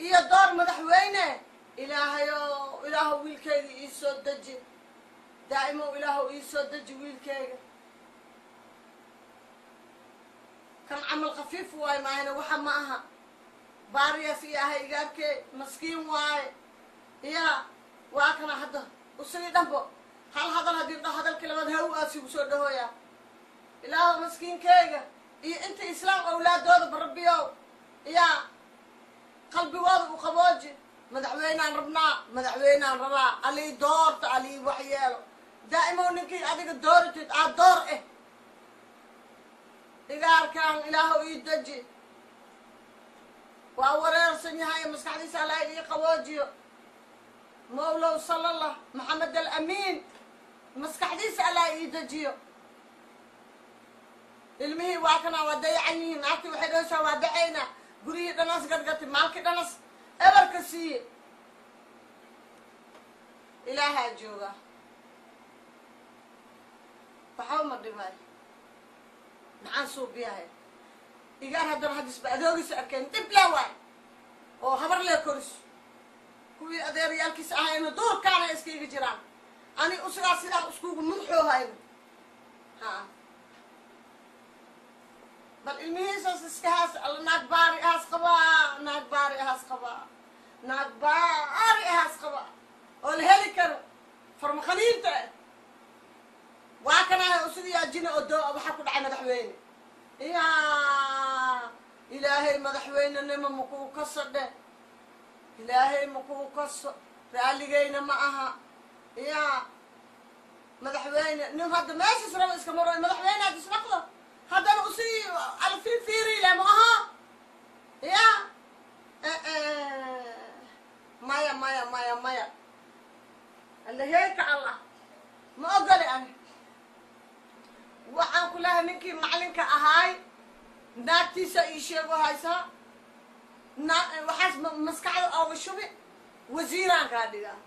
Iyo door madaxweyne. Ilaahayo, Ilaahow, wiilkayga ii soo deji. Daa'imow, Ilaahow, ii soo deji wiilkayga. Kan camal khafiif waaye, maahane waxa ma aha. Baariyaas iyo ahay igaarkee, maskiin waaye. Iya, waa kana hadda usagii dhanbo hal hadal haddii dho, hadalkii labaad haw aasigu soo dhahooya. Ilaahow, maskiinkeyga iyo inta islaam awlaadooda barabbiyow, iya, qalbigooda u qabooji. Madaxweynaan rabnaa, madaxweynaan rabaa. Alii doorta, alii waxyeelo. Daa'imow, ninkii adiga dooratid aad door eh. Igaarkaan Ilaahow ii deji. Waa wareersan yahay, maskaxdiisa Allah ii qaboojiyo. Mawlow salallah Maxamed Alamiin, maskaxdiisa Allah ii dejiyo. Ilmihii waa kana, waa dayacan yihiin. Naagtii waxay dhahaysaa waa dacaynaa. Guryihii dhanas gadgatay, maalkii dhanas ebarka siiye. Ilaahaa jooga, waxba ma dhibay. Maxaan suubiyahay? Igaar haddana haddisba adoogisa arkeen, dhib le waay oo habar lee koris. Kuwii adeeryaalkiisa ahayna duurkaana iskaiga jiraan. Ani usigaa sidaa iskugu mudxoohayno ha. Bal ilmihiisaas iska haas. Alla, naag baari ahaas qabaa, naag baari ahaas qabaa, naag baari ahaas qabaa oo la heli karo farmaqaniinta ah. Waa kan ahay usigayaa jina oo doo. Waxaa ku dhacay madaxweyne. Ya Ilaahay, madaxweynenimo makuu kaso dheh. Ilaahay makuu kaso, raalligeyna ma aha. Ya madaxweyne, nin hadda meeshas rabo iska maro. Madaxweyne had isnaqdo haddana usii alfifiirile ma aha. Ya maya, maya, maya, maya. Allaheeka, Allah ma ogole. Ani waxaan ku lehay ninkii macalinka ahaay naagtiisa ii sheego haysaa na waxaas maskaxda ooga shubi. Wasiiraan kaa dhigaa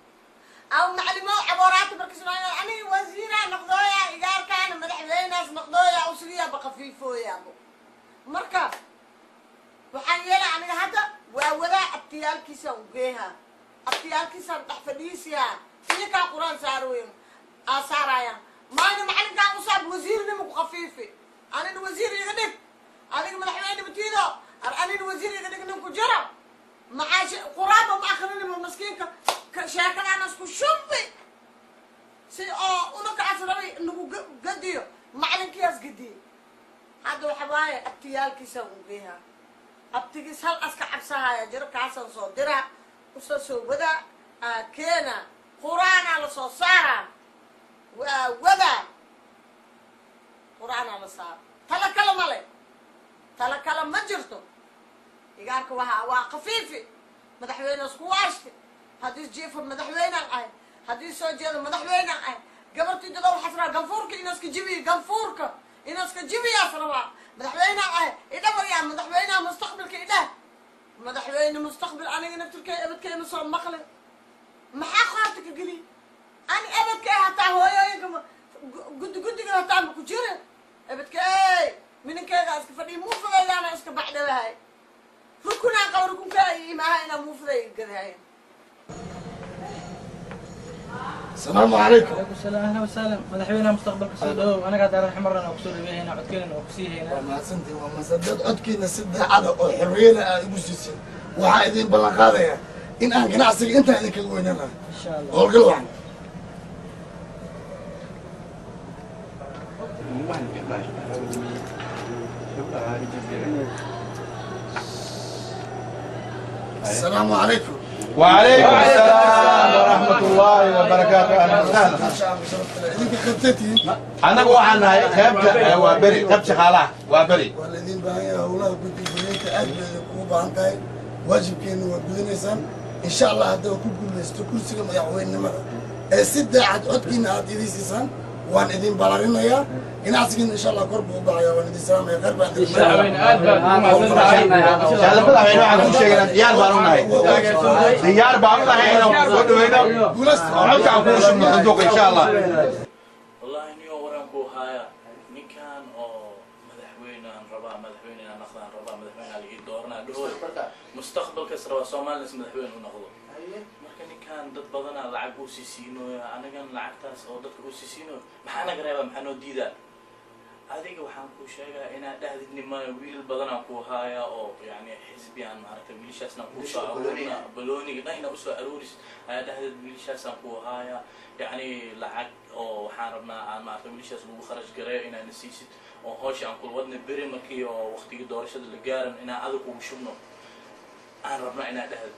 aw macalimo cabooraata markas. Aniga wasiiraan noqdooya, igaarkaana madaxweynaas noqdooya, usigiyaaba khafiifooyaabo. Marka waxaan yeelay aniga hadda waa wadaa, abtiyaalkiisaan ugeehaa, abtiyaalkiisaan dhex fadhiisiyaa, iyakaa Qur-aan saarooyin aa saarayaan. Maayna macalinkaan usaab wasiirnima ku khafiifi. Anina wasiir iga dhig, adiga madaxweyne matiido ar. Anina wasiir iga dhig. Nin ku jiro maxaa qur-aanba ma akrinima maskiinka. Sheekadaana isku shubi si oo unakaas rabay nagu gadiyo. Macalinkiyaas gadiyey. Hadda waxa waaye abtiyaalkiisaan ugeehaa. Abtigiis hal aska cabsahaya jiro, kaasaan soo diraa, usoo soo wadaa, aa keena, Qur-aanaa la soo saaraa. Waa wadaa, Qur-aanaa la saara. Tala kale male, tala kale ma jirto. Igaarka waa khafiifi. Madaxweyne isku waashti. Haddii jiifa madaxweynaan ahay, haddii soo jeedo madaxweynaan ahay. Gabartii dada waxaas rabaa ganfuurka inaska jibiyo, ganfuurka inaska jibiyaas rabaa. Madaxweynaan ahay idhawayaa, madaxweynaha mustaqbalka idhah, madaxweyne mustaqbal. Aniga naftirkay ebadkay ma soo maqlin. Maxaa qoorta ka geliy? Ani ebadkay hataa hooyooyinka guddi guddiga hataa ma ku jirin. Ebadkay mininkeyga iska fadhiya, muufadaydaana iska baxdhawahay. Rukunaan qaba, rukunkaa imaaha inaa muufaday gadahayn. Asalaamu calaykum. Calaykum salaam, ahlan wasahlan. Madaxweynaha mustaqbalka, soo dhawow. Anagaa daaran xamarana oo kusoo dhaweehaynaa, codkeenana oo kusii haynaa. Waa mahadsantihin, waa mahadsanteed. Codkiina si daacada oo xorriyada aad igu siiseen, waxaa idin ballan qaadaya in aan ganacsiga intaan idinkaga weynanahay. Insha Allah. Howlgal wacan. Asalaamu calaykum. وعليكم السلام ورحمة الله وبركاته، أهلا وسهلا. Idinka qabtatihiin? Annagu waxaan nahay qaybta waa beri, qayb shaqaalaha waa beri. Waa laydin baahan yahay. Howlaha guddi fulinta aad bay idinkugu baahan tahay, waajibkeena waad gudanaysaan insha Allah. Haddaba ku guulaysto kursiga madaxweynenimada ee si daacad codkiina aad idin siisaan, waan idin balarinayaa. Ganacsigiina insha Allah kor buu u baxayaa. Waan idin salaamaya, khayr baan idin Madaxweyne, aad baad ugu mahadsan tahay. Insha Allah madaxweyne, waxaan kuu sheegaynaa diyaar baan u nahay, diyaar baan u nahay inaan ku soo dhaweyno guulaysta oo codka aan kuu shubno sanduuqa insha Allah. Wallahi niyo waraan ku haaya, ninkan oo madaxweynean rabaa, madaxweyne inaan naqdaan rabaa, madaxweyne la ii dooranaa dhahoy. Mustaqbalkaas rabaa Soomaalina madaxweyne u noqdo. Marka ninkan dad badanaa lacag uu sii siinoya, anagan lacagtaas oo dadka uu sii siinoyo maxaa naga reebaa, maxaa noo diidaa? Adiga waxaan kuu sheegaa inaad dhahdid nimaya wiilal badanaa ku haaya oo yani xisbi aan maaragtay wiilashaasna kuu soo aruurina balooniga dhan inaa usoo aruurisid ayaa dhahdid wiilashaasaan ku haaya, yani lacag oo waxaan rabnaa aan maaragtay wiilashaas lagu kharash gareeyo inaana siisid oo hawsha aan kula wadna beri markii oo waqtigii doorashada la gaaran inaan adag kugu shubno aan rabnaa inaad dhahdid.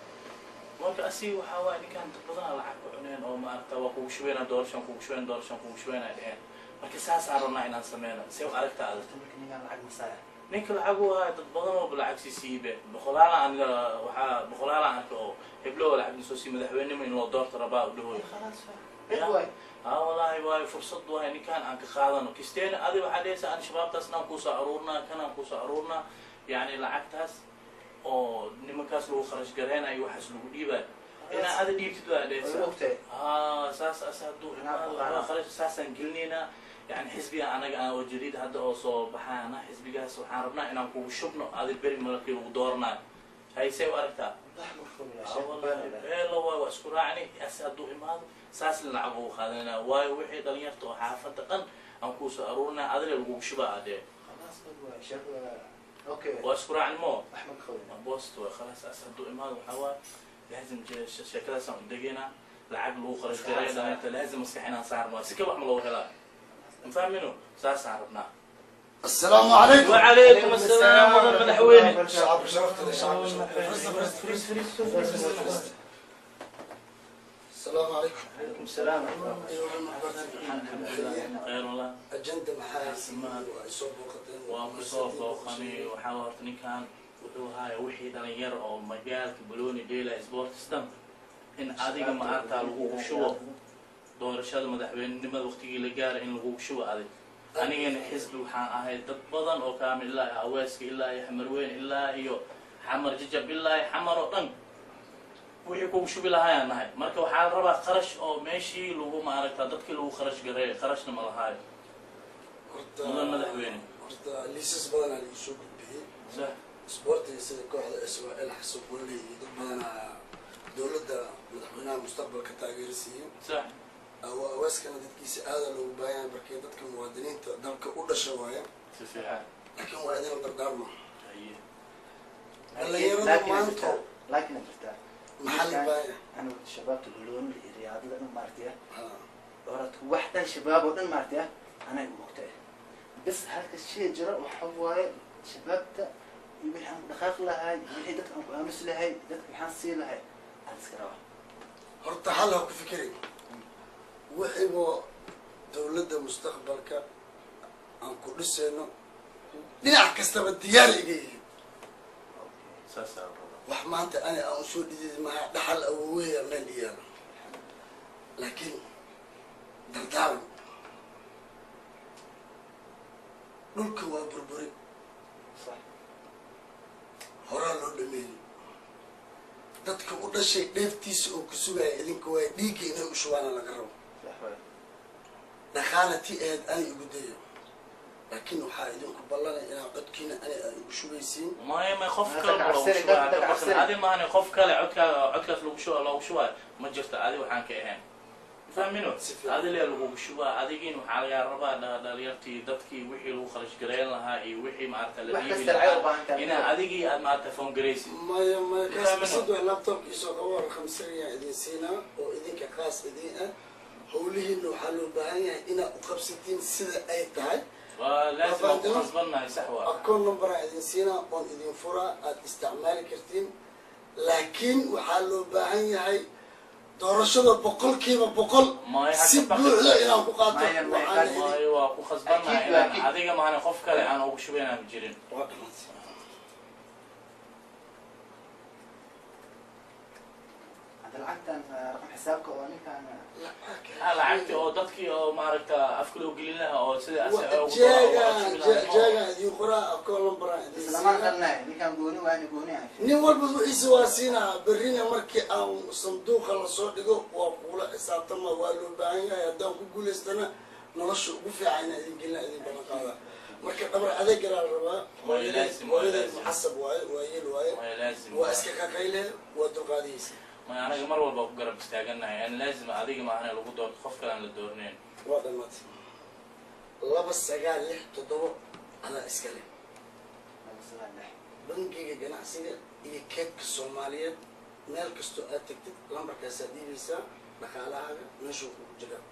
Marka asiga waxaa waaye ninkaan dad badanaa lacag ku cuneen oo maaragta waa kugu shubeynaa doorashaan kugu shubeen doorashaan kugu shubeynaa dheheen. Marka saasaan rabnaa inaan sameyno, see u aragtaa adag? Ninka lacag u haayo dad badan oo lacag sii siibe boqolaala aniga waxaa boqolaala arka oo heblo lacag soo sii madaxweynenimo in loo doorto rabaa u dhahooyo. Ha wallaahi waayo fursad waaye ninkaan aan ka qaadano kisteena. Adi waxaa dhehaysaa an shabaabtaasna aan kuusoo aruurnaa kanaan kuusoo aruurnaa, yacni lacagtaas oo nimankaas lagu kharash gareynayo waxaas lagu dhiibayo inaa ada dhiibtid waa dhehaysaa. Ha saas as hadduu imaado waa kharash saasaan gelinaynaa, yani xisbiga anaga aan oo jadiid hadda oo soo baxaana xisbigaas waxaan rabnaa inaan kugu shubno adi beri markii lagu dooranayo. Haysee u aragtaa? Beelo waay, waa isku raacni as hadduu imaado saasna lacag ugu qaadanayna waayo wixii dhalinyarta oo xaafadda dhan aan kuusoo aruurinaa adile lagugu shubaa adee waa isku raacni mo boost waay khalaas. As hadduu imaado waxaa waaye laazim sheekadaasaan u degaynaa lacag lagu kharash gareeyo dhalinyarta laazim maskax inaan saarno si ka wax ma loogu helaa mafahmino saasaan rabnaa. السلام عليكم. وعليكم السلام ورحمة مدحويني. شعب شرفت شعب شرفت. فريز فريز فريز. السلام عليكم. عليكم السلام. الحمد لله خير والله. أجندة maxaa soo booqateen? Waa ku soo booqanay waxaa horta ninkan wuxuu haaya wixii dhalinyaro oo magaalka balooni dheela sportstan in adiga ma aragtaa lagugu shubo doorashada madaxweynenimada waqtigii la gaara in lagugu shubo adig. Anigana xisbi waxaan ahay dad badan oo kaamil ilaa iyo Aweyska ilaa iyo Xamarweyn ilaa iyo Xamar Jajab ilaa iyo Xamar oo dhan wixii kugu shubi lahaayaan nahay. Marka waxaa la rabaa kharash oo meeshii lagu maaragtaa dadkii lagu kharash gareeyo kharashna ma lahaayo mudan madaxweyne. Horta liisas badanaa la iisoo gudbiyey. Sax. Isboortiga sida kooxda SYL xasuuqoley iyo dad badanaa dowladda madaxweynaha mustaqbalka taageero siiyey. Sax. Awaaskana dadkiisa aada loogu baahan yahay markii dadka muwaadiniinta dalka u dhasha waaya. Si fiican. Laakiin waa idin dardaarma haye dhalinyarada maanta laakiin jirtaa maxaa la baahan yahay? أنا شباب تقولون الرياضة أنا مارتيا أردت واحدة شباب وأنا مارتيا أنا مقتنع بس هذا الشيء جرى وحواي شباب تا يبي حن دخل لها يبي دك أمس لها دك حنسي لها أذكرها. Horta hal ha ku fikirin wixiiba dowladda mustaqbalka aan ku dhisayno dhinac kastaba diyaar iga yihiin. Saasaa la rabaa. Wax maanta ani aan usoo dhidid maha dhaxal awowahaya meel iyaalo, laakiin dardaaran dhulka waa burburi صح. Horaa loo dhameeyey dadka u dhashay dheeftiisa oo ku sugaya idinka waaya dhiigga inay u shubaana laga rabo. صح. Dhaqaala ti ahayd ani igu daya, laakiin waxaa idinku ballanay inaa codkiina ani aa igu shubaysiin. Maya may qof kale ma loogu shubaa adi maahane qof kale codkaaga codkaas lagu shuba loogu shubaayo ma jirto adi waxaan ka ahayn fahmino adi lee lagugu shubaa adigiin waxaa lagaa rabaa dhalinyartii dadkii wixii lagu kharash gareyn lahaa iyo wixii maaragta la wax dhiibi kasta lacag u lahaa baahan tahay. Inaa adigii aad maaragta phone garaysid. Maya maya kaas Fahmino. qisad waa laptop isoo qabo khamsariya idin siinaa oo idinka qaas idin ah howlihiina waxaa loo baahan yahay inaad u qabsatiin sida ay tahay. Waa laazim aan ku khasbannahay sax waa. Akoon numberaa idin siinaa oon idin furaa aad isticmaali kartiin, laakiin waxaa loo baahan yahay doorashada 100% Maya, ha si ka baqin. Buuxda inaan ku qaato. Maya, maya, waxaan idin Waayo waa ku khasbannahay Akiid, inaan akiid. Adiga maahane qof kale aan ugu shubaynaan jirin. Waa dhamaatay. هذا العقد رقم حسابك وأنا كان Ha lacagti oo dadkii oo maaragta afka loo gelin lahaa oo sida jeegaan jeegaan idin qoraa akoon numberaa idin بس لما siinaa. قلنا كان قوني وأنا قوني عشان Nin walba wixiisa waa siinaa berrina markii aan sanduuqa lasoo dhigo waa kugula xisaabtama waa loo baahan yahay haddaan ku guulaystana nolosha ugu fiican inaa idin gelina idin ballan qaada. Marka dhabar adeeganaa la rabaa. Waa laazim, waa hooyaday laazim. Muxasab waaye, waa yeel waaye. Maya, laazim. Waa iska kaqayle, waa dulqaadaysa. Maya, anaga mar walba ku garab istaaganahay an laazim adiga maahane lagu doorto qof kale aan la doornayn. Waa dhamaatay. 2967 adaa iska leh. 296. Bangiga Ganacsiga iyo Keedka Soomaaliyeed, meel kastoo aad tagtid lambarkaasaa dhiibaysaa, dhaqaalahaaga meeshuu kugu jiraa.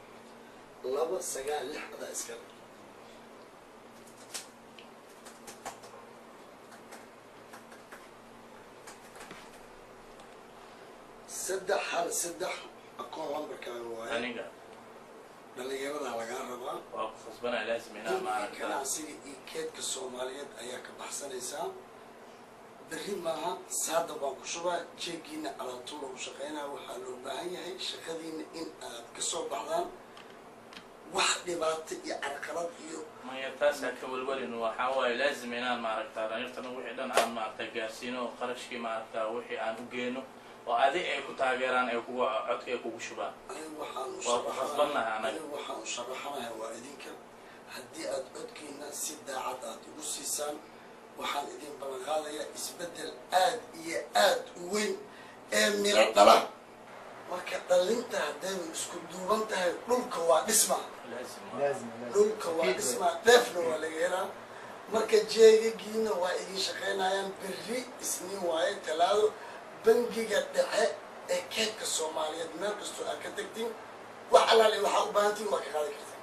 296 adaa iska leh. 313 akoon lambarkaaga waaye. Aniga. Dhalinyaradaa lagaa rabaa. Waa ku khasbanaya, laazim inaan Bangiga maaragta Ganacsiga iyo Keedka Soomaaliyeed ayaa ka baxsanaysaa. Berri maaha, saada baan ku shubaa jeegiina. Alaabtu lagu shaqeynaya, waxaa loo baahan yahay shaqadiina in aad kasoo baxdaan, wax dhibaato iyo carqalad iyo Maya, taasaa ka welwelin. Waxaa waaye laazim inaan maaragta dhalinyartana wixii dhan aan maaragta gaarsiino oo qarashkii maaragta wixii aan u geyno oo adi ay ku taageeraan, ay kugu codka ay kugu shubaan. Anigu waxaan u Waa ku khasbannahay anaga. Anigu waxaan u sharaxanahay waa idinka. Haddii aad codkiina si daacad aad ugu siisaan, waxaan idin ballan qaadayaa isbeddel aad iyo aad u weyn ee miro dhala. Marka dhalinta haddayba isku duuban tahay, dhulka waa dhisma. Laazim waa. Laazim, laazim. Dhulka waa dhismaa, dheefna waa laga helaa. Marka jeegagiina waa idin shaqaynayaan. Berri Isniin waaye, Talaado Bangiga Dhexe ee Keedka Soomaaliyeed meel kastoo aad ka tagtiin, wax allaale waxaa u baahantiin waa ka qaadi kartiin.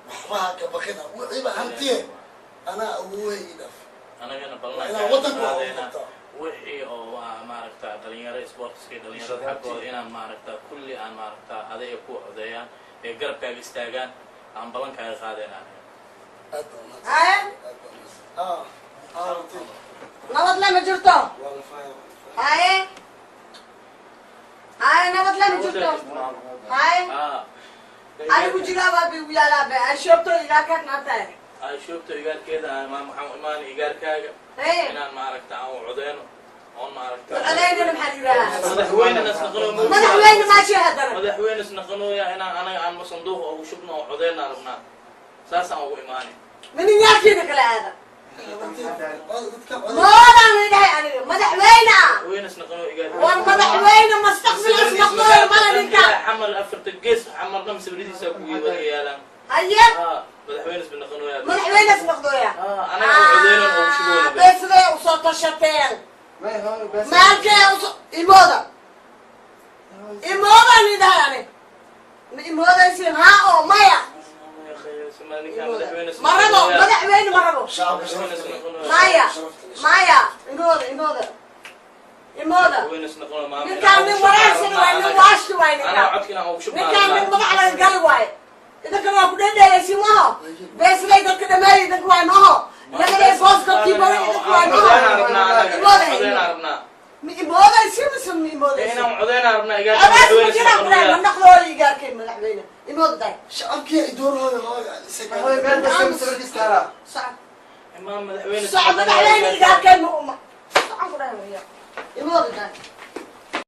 Waxba ha ka baqina, wixiiba hantiye anaa awoohay ii dhaaf. Anagana Waa inaan waddanka wax ugu ballanqaadeena qabtaa. Wixii oo waa maaragta dhalinyaro sportska iyo dhalinyarada xaggooda inaan maaragta kulli aan maaragta aday ay ku codeeyaan ee garabkaaga istaagaan aan ballankaaga qaadeen aniga. Aad baa umahadsan. Haye. Aad baa umahadsan. Latiif. Nabad lama jirto. Waa la fahaya, waa la fahaya. Haye, haye, nabad lama jirto. Haye. Anigu jilaabaa bay ugu yaalaa be ashoobto ilaa ka naatahay. Ay shoobta igaarkeeda aan waxaan u imaanay igaarkaaga Haye. inaan maaragta aan u codeeno oon maaragta Codeynana maxaa la yidhahaa? Madaxweyne nasnaqano. Madaxweyne maashe haddana. Madaxweyne isnaqanooya inaan anaga aan sanduuqa ugu shubno oo codeynaa rabnaa, saasaan ugu imaanay. Mininyaalkiina kala aada. Latiif, dadka codey. Moodaan idhahay aniga madaxweyne ah. Madaxweyne isnaqanoo igaarkeeda. War madaxweyne mustaqbal isnaqdooy mala ninka. Xamar afarta gees, xamar dhan sawiradiisa ku wada yaalaan. Haye. Ha, madaxweyne isnaqanooya. Madaxweyne isnaqdooya. Anaga u codeynan oo ugu shuboona. Beesiday usoo tashateen. May hooyo bes. Maalkee usoo imooda imoodaan idhahay ani ma imoodaysin haa oo maya. Ma rabo madaxweyne, ma rabo. Shacabka sharafta leh. Maya. Sharafta leh. Maya, imooda, imooda, imooda. Ninkaan nin wanaagsan waay, nin waashti waay ninkaan. Ninkaan nin madax laga gali waaye. Idinkana waa ku dheedheelaysin maho. Beeslay dadka dhameeyay idinka waay maho. Lagaday boos dadkii badan idinka waay maho. Ma imoodaysin mise ma imoodaysin? Cadaas ma jiraan kulahay ma naqdooda igaarkay madaxweyne imooda daay. Shacabkii ay doorahooda hooyo isaga. Hooyo meel kasta sawirkiisa taalaa. Socod, socod, madaxweyne igaarkay ma uma socon ku dhahay waya imooda daay.